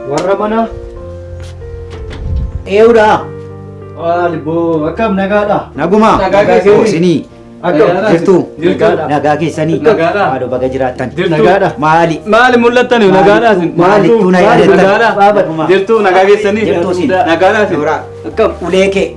Warra mana Eewudha. Maali boo akkam nagaadha? Naguma. Nagaa keessanii. Isinii. Akkam Jirtu. Nagaadha. Nagaa keessanii. Nagaadha. Haadho baga jiraattan. Nagaadha. Maali? Maali mul'attani nagaadha isin? Maali tuna yaadattan? Nagaadha. Jirtu nagaa keessanii? Jirtu isin. Nagaadha isin? Nooraa. Akkam Ulee kee.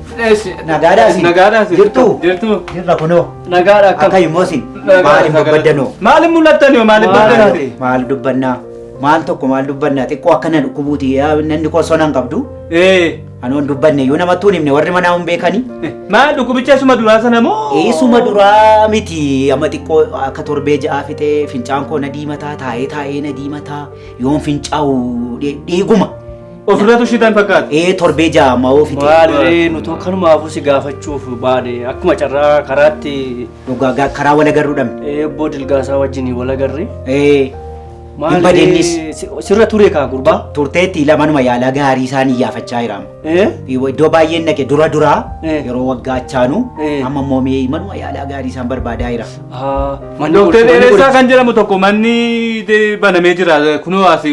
Nagaadha isin. Nagaadha isin? Jirtu. Jirtu. Jirra kunoo. Nagaadha akkam? Akka immoo isin. Maali babbadanoo? Maali mul'attani maali baddanii? Maal dubbannaa? Maal tokko maal dubbannaa? Xiqqoo akkana dhukkubuuti. Namni koo sona hin qabdu. Ee. Anoon dubbanne yoo namattuu hin himne warri manaa hin beekani. Maal dhukkubicha isuma duraa sana moo? Isuma duraa miti amma xiqqoo akka torbee ja'aa fixee fincaan koo na diimataa taa'ee taa'ee na diimataa yoon fincaa'u dhiiguma. Ofirratti shitan fakkaata. Ee torbee ja'a amma hoo fixee. Maaliree nuti akkanumaafuu si gaafachuuf baane akkuma carraa karaatti Dhugaa karaa wal agarru dhabne. Eebboo Dilgaasaa wajjin wal agarre. Ee hin badeennis. Sirra ture kaa gurbaa. Turteetti lamanuma yaalaa gaarii isaan iyyaafachaa jira. Ee Iddoo baay'een dhaqe dura duraa Eh. yeroo waggaa achaanu Eh. amma immoo mee manuma yaalaa gaarii isaan barbaadaa jira. Manni Dooktar qoricha- Dheeressaa kan jedhamu tokko manni banamee jira kunoo as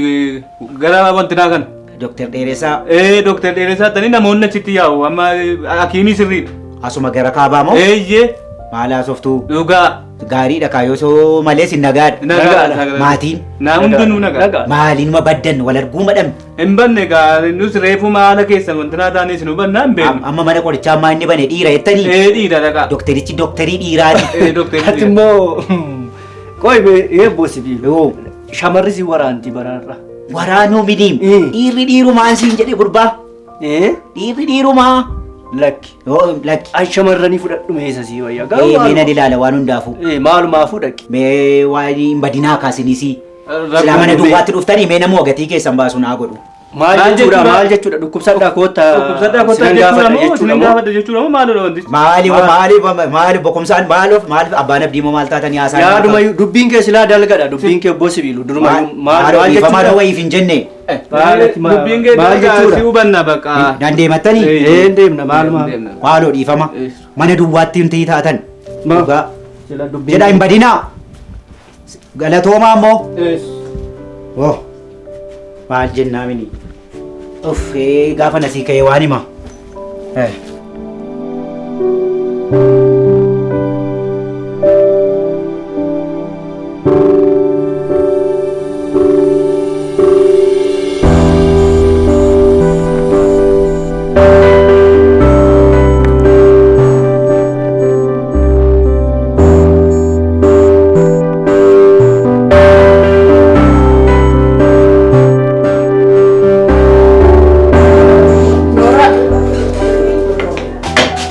gara wantinaa kana. Dooktar Dheeressaa Ee Dooktar Dheeressaa tani namoonni achitti yaa'u amma hakiimii sirriidha. asuma gara kaabaa moo Eeyyee maal haasoftuu dhugaa. gaariidha kaayoo soo malees hin nagaadha. Nagaadha. Maatiin Naa hundinuu nagaadha. Nagaadha. maaliinuma baddan wal arguu madhamne. Hin banne egaa nus reefu maala keessan wantinaa taanee isin hubannaa hin beeknu. Amma mana qorichaa ammaa inni bane dhiira jettanii Ee dhiira dhaqaa. dookterichi dookterii dhiiraati. Ee dooktarri Ati immoo qoy eebboo sibiila. Yoo Shamarri si waraanti baraarra. waraanuu midiim Mm. dhiirri dhiirumaan siin jedhe gurbaa Ee dhiirri dhiirumaa. lakki. Yoo lakki An shamarranii fudhadhu meesa sii wayya. ee mee nan ilaala waan hundaafuu. Ee maalumaafuu dhaqi. Mee waan hin badinaa kaasinisii. Silaa mana duwwaatti dhuftanii mee nama gatii keessan baasu naa godhu. Maal Maal jechuudha jechuudha? maal jechuudha dhukkubsadhaa koottaa. Dhukkubsadhaa kottaa sinan jechuudha gaafadha moo jechuudha sinan moo? gaafadha jechuudha moo maalidha wantichi? Maali maali maali boqomsaan maal maal abbaan abdii moo maal taatanii haasaa Yaaduma dubbiin kee silaa dalgadha dubbiin kee obbo sibiilu duruma maal maal maal jechuudha jechuudha? wayiif hin jenne. Dubbiin kee Maal dalgaa jechuudha? si hubanna bakka. Nan deemattanii Ee hin deemna maalumaa. maaloo dhiifama mana duwwaatti hin taatan. Ma- Dhugaa. Sila dubbiin Jedha hin badinaa. Galatoomaa immoo. Oh. Maal jennaa mini. Uffee gaafa nasii ka'ee waan hima. Eh.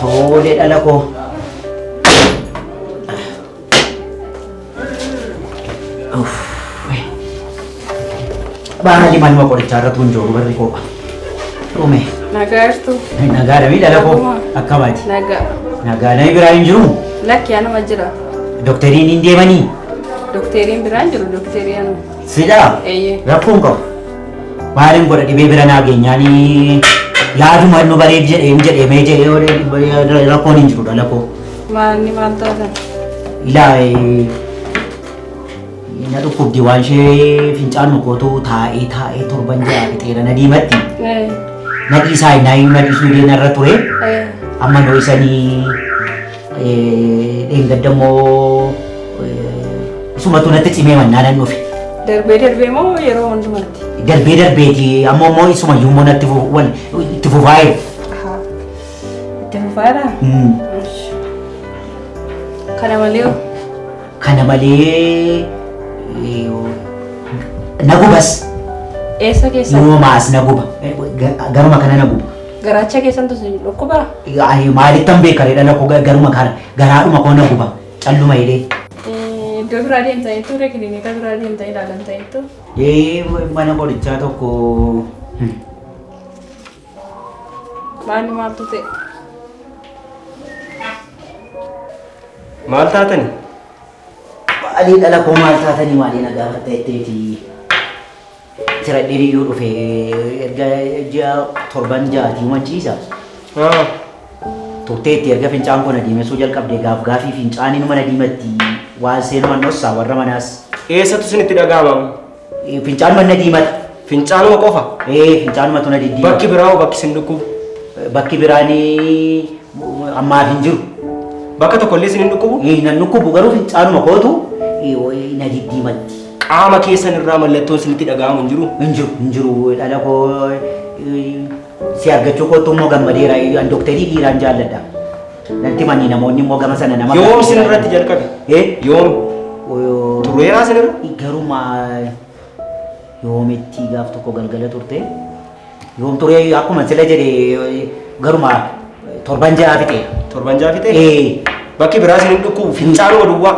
Tole dhala koo. Uffee. Baali manuma qorichaa irratti hunjooru barri koo. Dhume. Nagaa jirtu. Nagaadha mii dhala koo. Akkamaati. Nagaa. Nagaa namni biraa hin jiru. Lakki anuma jira. Dookteriin hin deemanii. Dookteriin biraan jiru dookterii anuma. Sidhaa. Eeyyee. Rakkoon qabu. Maaliin godha dhibee bira naa geenyaanii yaaduma nu bareed jedhee jedhee mee jedhee rakkoon hin jiru dhala koo. Maalni maal taatan? Ilaa na dhukkubdi waan ishee fincaan kootu taa'ee taa'ee torban ja'a fixeera na diimatti. Ee. Na dhiisaa innaa na dhiisuu illee narra ture. Ee. Amma noo isanii dheengadda immoo isumatu natti cimee mannaa nan dhufe. Darbee darbee moo yeroo hundumaatti? Darbee darbeeti amma immoo isumayyuu immoo natti itti fufaa jiru. Ahaa. Itti fufaadhaa? Kana malee hoo? Kana malee na gubas. Eessa keessan? Yoomaas na guba. Garuma kana na guba. Garaacha keessantu isin dhukkubaa? Maalittan beeka ree dhala koo garuma kana garaadhuma koo na guba. Calluma jedhee. Iddoo biraa deemtanii ture kilinika biraa deemtanii ilaalamtaniittu? Ee mana qorichaa tokko. Maalli maaltu ta'e? Maal taatani? Maalii dhala koo maal taatanii maalii na gaafatta jetteeti. Tiradhee biyyuu dhufe erga ji'a torban ja'atii manciisa. Turteetti erga fincaan koo na diimessuu jalqabde gaaf gaafii fincaaniin mana diimatti waan seenuman dhossaa warra manaas. Eessatu isinitti dhaga'ama? Fincaan mana diimata. Fincaanuma qofa? Ee fincaanumatu na diddiimata. Bakki biraa hoo bakki isin dhukkubu? Bakki biraanii ammaaf hin jiru. Bakka tokko illee isin hin dhukkubu? Nan dhukkubu garuu fincaanuma kootu na diddiimatti. Qaama keessan irraa mallattoon isinitti dhaga'amu hin jiru? Hin jiru hin jiru dhala koo si argachuu kootu immoo gammadeera an doktarii dhiiraan jaalladha. Natti manii namoonni immoo gama sana nama. Yoom isin irratti jalqabe? Yoom? Tureeraa isin irra? Garuma yoomitti gaaf tokko galgala turte. Yoom turee akkuma sila jedhe garuma torban ja'a fixe. Torban ja'a fixe? Bakki biraa isin hin dhukkubu fincaanuma duwwaa.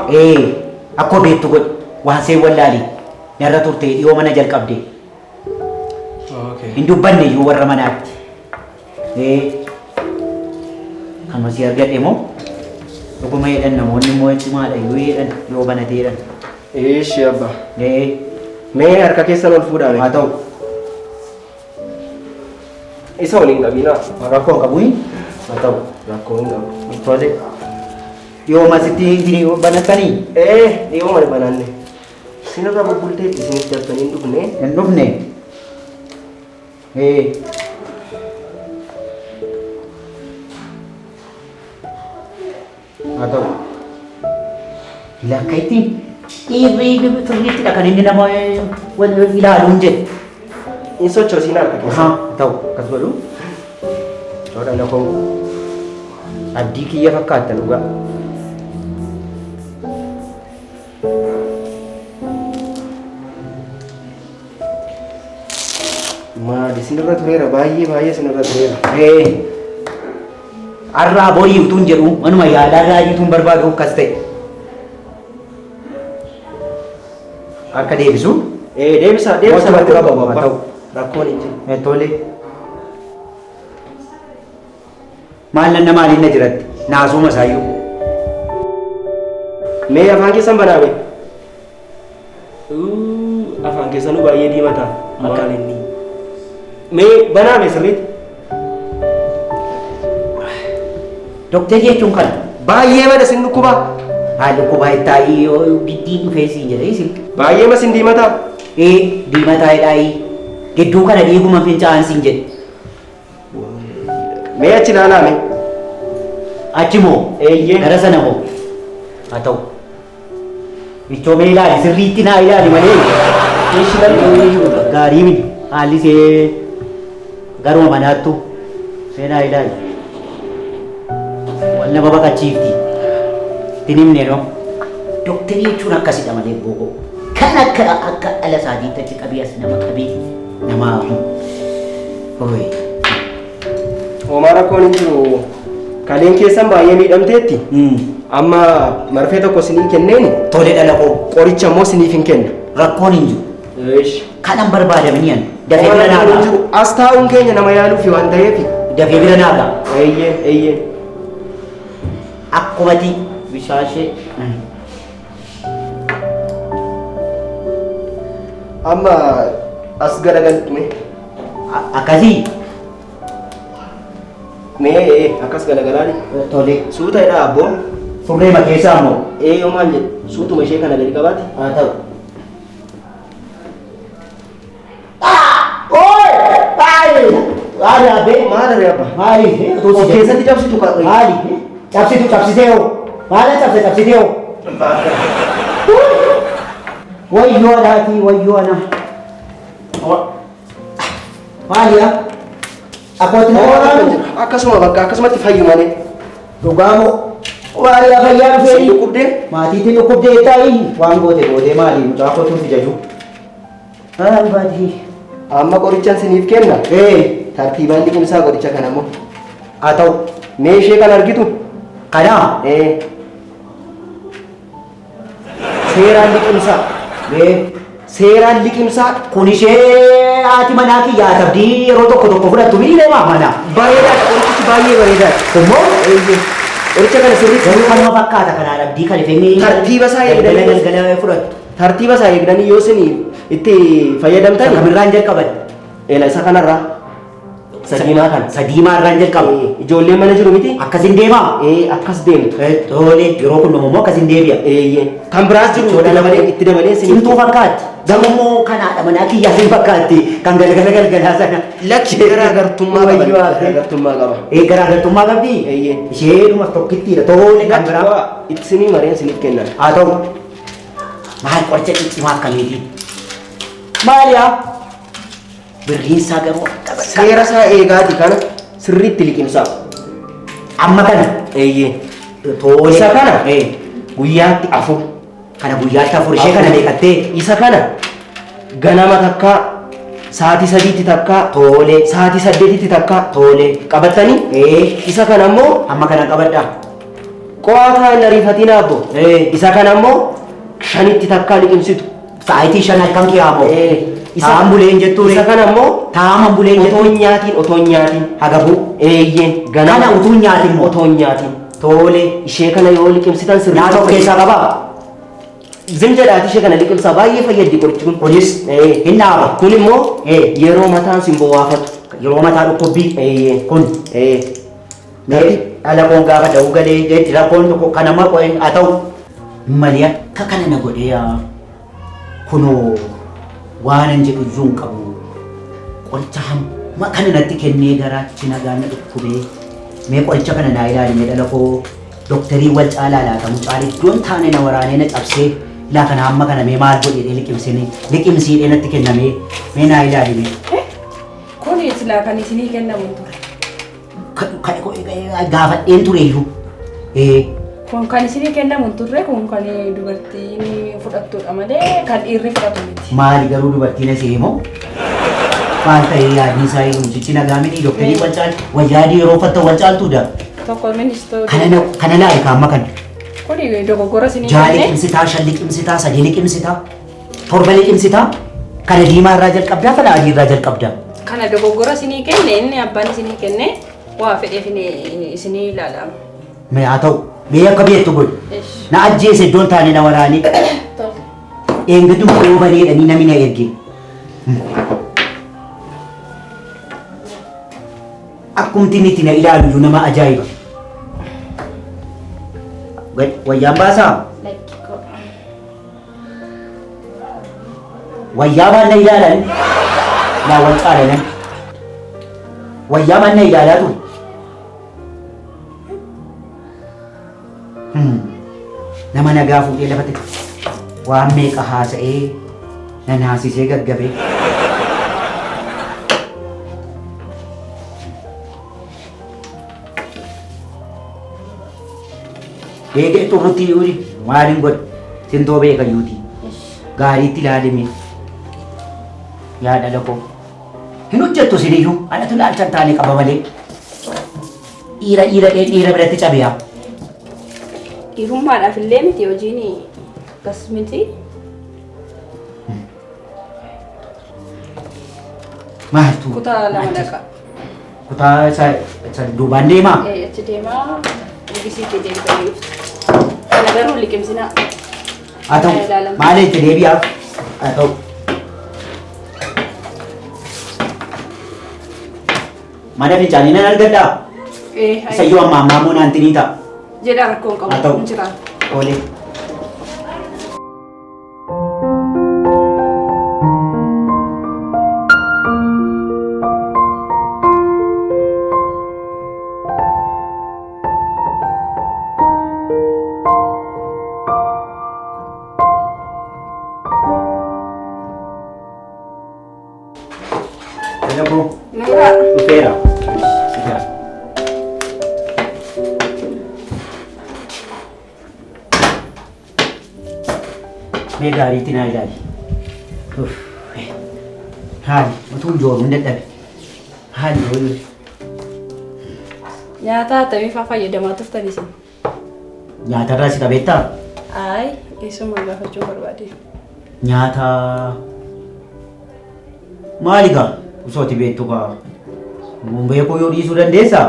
Akkoo beektu godhi waan seen wallaali narra turte dhiyoo mana jalqabde. Hin dubbanne iyyuu warra manaatti. Kanuma si argadhe moo dhuguma jedhan namoonni immoo cimaadha yoo jedhan yoo banate jedhan. Eeshi abba. Mee harka keessan ol fuudhaa. Haa ta'u. Isa waliin qabinaa. Rakkoo hin qabu. Haa ta'u. Rakkoo hin qabu. Tole. Yoo masitti banattanii? Dhiyoo mana bananne. Isinirra bubbulteetti isinitti daftanii hin dhufne. Hin dhufne. Haa ta'u. Lakka ittiin dhiirri sirriittidha kan inni nama ilaaluun jedhe. Hin sochoosiin harka keessa. Haa ta'u akkas godhu. Dhala koo abdii kiyya fakkaattan dhugaa. Maali isinirra tureera baay'ee baay'ee isinirra tureera. Har'aa borii utuun jedhu manuma yaalaa raajii utuun barbaadu akkas ta'e. Harka deebisu. Deebisa deebisa Mootummaatti rakkoo qabu qabu haa ta'u. Rakkoon hin jiru. Tole. Maal nanna maaliin na jiratti? Naasuma isaayyuu. Mee afaan keessan banaame? Afaan keessanuu baay'ee diimata. Maal inni? Mee banaame sirriitti? Doktarri jechuun kana. Baay'ee mada sin dhukkubaa? Haa dhukkubaa ittaayii giddiin dhufee siin jedhee isin. Baay'ee ma sin diimataa? Diimataa hidhaayii. Gidduu kana dhiiguma fincaa'an siin jedhe. Mee achi ilaalaa mee? Achi moo? Eeyyee. Gara sana moo? Haa ta'u. Ittoo mee ilaali sirriitti naa ilaali malee. Gaarii miti. Haalli see garuma manaattu seenaa ilaali. Wal nama baqachiifti. Ittiin himne no. Doktarii jechuun akkasidha malee bookoo. Kan akka akka dhala isaatiitti achi qabee as nama qabee nama. Oye. Homaa rakkoon hin jiru. Kaleen keessan baay'ee miidhamteetti. Amma marfee tokko isinii kenneeni. Tole dhala koo. Qoricha immoo isiniif hin kenna. Rakkoon hin jiru. Kanan barbaadamanii an. Dafee Homaa bira naa rakkoon hin ga'a. jiru. As taa'uun keenya nama yaaluufi waan ta'eef. Dafee bira naa ga'a. Eeyyee eeyyee. Akkumati bishaan ishee. Amma as garagaltu mee. Akkasii. Mee akkas garagalaani. Tole. Suuta jedhaa abboo. Surree makeessaa moo? Yoo maal jedhu suutuma ishee kana gadi qabaati. Haa ta'u. Maali abbee? Maal aree abbaa? Maali? Of keessatti cabsitu ka. Maali? Cabsitu cabsitee hoo? Maala cabse cabsitee hoo? Wayyoo dhaatii wayyoo ana. Maali yaa? Akkooti nama waraanu? Akkasuma bakka akkasumatti fayyu malee. Dhugaa moo? Waan lafa yaa dhufee. Sin dhukkubdee? Maatiitiin dhukkubdee taa'ii waan goote gootee maali mucaa kootuun si jaju. Haan baadii. Amma qorichaan siniif kenna. Tartiibaan liqimsaa qoricha kana immoo. Haa ta'u. Mee ishee kan argitu? Kanaa? Seeraan liqimsaa. Seeraan liqimsaa. Kun ishee haati manaa kiyyaa tabdii yeroo tokko tokko fudhattu miidhamaa mana. Bareedaadha qorichichi baay'ee bareedaadha. Immoo? Qoricha kana sirriitti. Garuu kanuma fakkaata kanaa dhabdii kan ifee Tartiiba isaa eegdanii. Galgala galgala fudhattu. Tartiiba isaa eegdanii yoo isin itti fayyadamtan. Kamirraan jalqaban. Eela isa kanarraa. Sadiimaa kana. Sadiimaa irraan jalqaba. Ijoolleen mana jiru miti? Akkasin deemaa? Akkas deemtu. Tole yeroo kun immoo akkasin deebi'a. Kan biraas jiru itti dabalee isin. Cimtuu fakkaatti. Garuu immoo kanaadha manaa kiyyaa sin fakkaatti kan galgala galgalaa sana. Lakki garaagartummaa qaba. Garaagartummaa qaba. Garaagartummaa qabdi? Isheedhuma tokkittiidha. Tole kan biraa. Itti sinii mareen isiniif kennan. Haa ta'u. Maal qoricha ciccimaa akkamiiti? Maali yaa? Birriin isaa garuu akka Seera isaa eegaati kana sirriitti liqimsaa. Amma kana? Tole. Isa kana? Guyyaatti 4. Kana guyyaatti 4 ishee kana meeqattee? Isa kana ganama takkaa sa'aatii 3tti takkaa. Tole. Sa'aatii 8tti takkaa. Tole. Qabattanii? Isa kana immoo amma kana qabadhaa. Qo'aa kaan ariifatiin abbo. Isa kana immoo 5tti takkaa liqimsitu. Sa'aatii 5 halkan qiyaamoo. Taa'an buleen jettuure. Isa kana immoo Taa'an buleen jettuure. Otoo hin nyaatiin otoo hin nyaatiin. Hagabuu. Ganama. Kana utuu hin nyaatiin immoo. Otoo hin nyaatiin. Tole. Ishee kana yoo liqimsitan sirriitti. Nyaata of keessaa qabaa? Zim jedhaati ishee kana liqimsaa baay'ee fayyaddi qorichi kun. Kunis hin dhaaba. Kun immoo yeroo mataan sin bowwaafatu. Yeroo mataa dhukkubbii. Kun. Mee dhala koon gaafa da'uu galee rakkoon tokko kan amma qo'een haa ta'u. Malee akka kana na godhee yaa kunoo waan an jedhu iyyuu hin qabu. Qoricha hamma kana natti kennee garaachi nagaan na dhukkubee mee qoricha kana naa ilaali mee dhala koo dooktarii wal caalaa laata mucaan iddoon taane na waraanee na cabsee ilaa kana hamma kana mee maal godhee liqimsine liqimsiidhee natti kennamee mee naa ilaali mee. Kuni silaa kan isinii kennamu ture. Gaafadheen ture iyyuu. Kun kan isinii kennamu turre kun kan dubartiin fudhattudha malee kan dhiirri fudhatu miti. Maali garuu dubartiin asii himoo? Maal ta'ee yaadni isaa mucichi nagaa miti dooktarii wal caalu wayyaadii yeroo uffatta wal caaltuudha. Tokko ministoota. Kana laali kaamma kana. Kuni dogoggora isinii 6 kenne. liqimsitaa 5 liqimsitaa 3 liqimsitaa 7 liqimsitaa kana diimaa irraa jalqabdaa kana adii irraa jalqabdaa. Kana dogoggora isinii kenne inni abbaan isinii kenne waa fedheef isinii ilaalama. Mee haa ta'u. Mee akka beektu godhi. Na ajjeese iddoon taane na waraanee. Eenyutu dhoobaneedhanii namni na erge. Akkumti inni itti na ilaalu iyyuu nama ajaa'iba. Wayyaan baasaa? Wayyaa maal na ilaalan? Naa wal caalanan. Wayyaa maal na ilaalaa ture? Nama nagaa fuudhee lafatti waan meeqa haasa'ee na naasisee gaggabee. Eegee xurrutti yuuri maaliin godhe sintoo beeka yuuti gaariitti ilaalime yaa dhala koo hin hojjettu siniyyuu anatu ilaalcha hin taane qaba malee dhiira dhiira dhiira biratti cabeyaa. Dhiirummaadhaaf illee miti hojiin akkas miti. Maaltu? Kutaa 2 dhaqa. Kutaa isa duubaan deemaa? Achi deemaa Ligisiitti deebitanii dhuftu. Kana garuu liqimsinaa. Haa ta'u maal itti deebi'aa? Haa ta'u. Mana fincaanii nan argadhaa? Isa iyyuu amma ammaa immoo naan tinii ta'a. Jedha rakkoon qabu. Haa ta'u. Hin jiraatu. Tole. Dhufeera. Mee gaariitti naa ilaali. Uff. Haali utuu jooruun dadhabe. Haali ho'i. Nyaata akkamii fa'aa fayyadamaa turtan isin? Nyaatarraa si qabeettaa? Ayi, isuma gaafachuu barbaade. Nyaata maali gaa? Osoo ati beektu gaa. Mun beekuu yoo dhiisuu dandeessaa?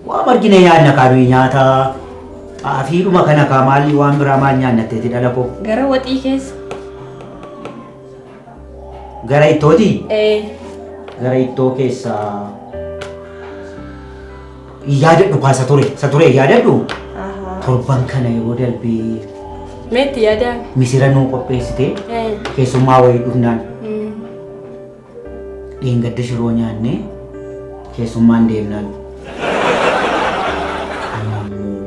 Waan argine nyaanna kaa nuyi nyaata xaafiidhuma kana kaa maali waan biraa maal nyaannatteeti dhala koo? Gara waxii keessa. Gara ittootii? Ee. Gara ittoo keessaa yaadadhu kaa isa ture isa ture yaadadhu torban kana yeroo darbee Meetti yaadaan. misira nuu qopheessite Ee. keessummaa wayii dhufnaan dheengadda shiroo nyaanne keessummaan deemnaan. Amma immoo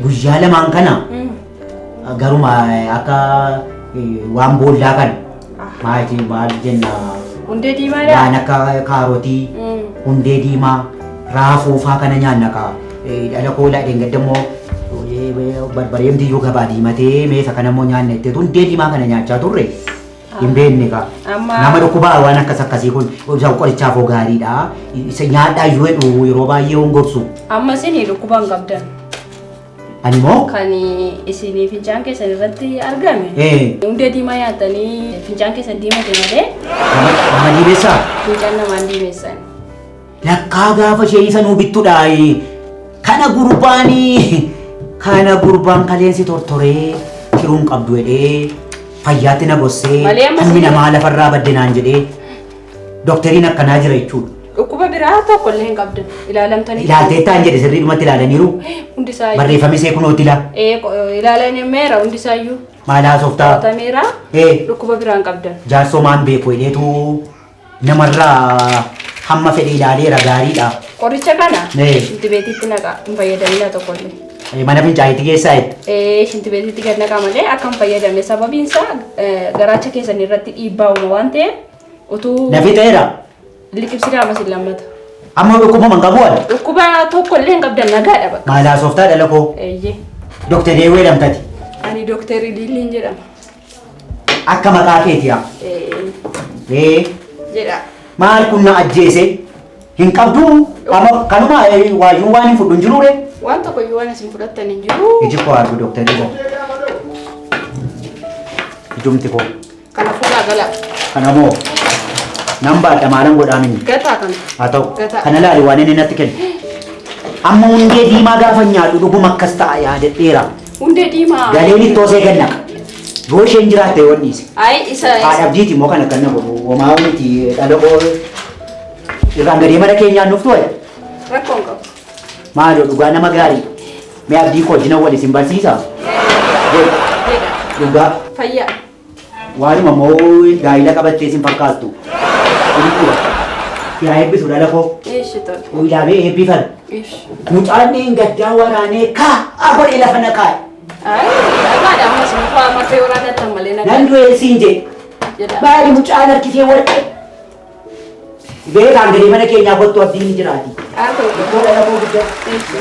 guyyaa lamaan kana garuma akka waan boollaa kana maal maal jenna Hundee diimaadha. waan akka kaarotii hundee diimaa raafuu faa kana nyaanna kaa dhala koo dheengadda immoo barbareemti iyyuu gabaa diimatee meesa kana immoo nyaanna itti hundee diimaa kana nyaachaa turre hin beekne kaa. Nama dhukkubaa waan akkas akkasii kun isa qorichaaf hoo gaariidha. Isa nyaadhaa iyyuu jedhu yeroo baay'ee hon gorsu. Amma isin dhukkuba hin qabdan. Ani moo Kan isinii fincaan keessan irratti argame. Hundee diimaa nyaatanii fincaan keessan diimate malee nama nama diimessaa? fincaan namaan diimessan. Lakkaa gaafa ishee isa nuu bittudha. Kana gurbaanii kana gurbaan kaleensi tortoree tiruun qabdu jedhee fayyaatti na gossee Malee amma hammi isin- namaa lafarraa badde naan jedhee dookteriin akkanaa jira jechuudha. Dhukkuba biraa tokko illee hin qabdan. Ilaalamtanii. Ilaalteettaan jedhe sirriidhumatti ilaalaniiru. Hundisaayyuu. Barreeffamisee kunooti laa. Ee ilaalanimeera hundisaayyuu. Maal haasoftaa? Qo'atameera. Ee Dhukkuba biraa hin qabdan. jaarsoo maan beeku jedheetu namarraa hamma fedhe ilaaleera gaariidha. Qoricha kana Ee. shintibeetitti naqa hin fayyadamina tokkollee. Mana fincaayitti geessaa jette. Ee shintibeetitti gad naqaa malee akka hin fayyadamne sababiin isaa garaacha keessan irratti dhiibbaa uuma waan ta'eef utuu Na fixeera. liqimsinaa ammas hin lammata. Amma dhukkuba man qabu ani. Dhukkuba tokko illee hin qabdan nagaadha bakka. Maal haasoftaa dhala koo? Eeyyee. Dooktar Eewwee jedhamtati. Ani dooktarri Liilliin jedhama. Akka maqaa keeti yaa. Ee Ee jedha. maal kun na ajjeese? Hin qabdu amma kanuma waayyuu waan hin fudhu hin jiruure. Waan tokko iyyuu waan isin fudhattan hin jiru. Iji koo argu dooktarri jira. Ijumti koo. Kana fuudhaa galaa. Kana moo nan baadha maalan godhaa minni. Gataa kana. Haa ta'u Gataa. kana laali waan inni natti kenne. Amma hundee diimaa gaafa nyaadhu dhuguma akkas ta'a yaadadheera. Hundee diimaa. Galeen ittoo see gad naqa. Yoo isheen jiraatte yoo dhiise. Ayi isa. Haadha abdiiti immoo kana kan na godhu homaa miti dhala koo irraan gadee mana keenyaan dhuftu wayi. Rakkoo hin qabu. Maaloo dhugaa nama gaarii. Mee abdii koo wajjin wal isin barsiisa. Jedha Jedha. dhugaa Fayyaa. waanuma moo gaa'ila qabattee isin fakkaattu. Inni dhuga. Yaa eebbisu dhala koo. Ishi tole. Ilaamee eebbifame. Ishi. Mucaan gaddaa waraanee kaa godhee lafa na kaa'e. Ayi nagaadha ammas muka marfee waraanattan malee Nan nagaadha. du'ee siin jedhe. Jedha. Maali mucaan harkisee warqee. Beekaan gadee mana keenyaa kottu abdiin ni jiraati. Haa ta'u. Iddoo dhala koo guddaa. Ishi.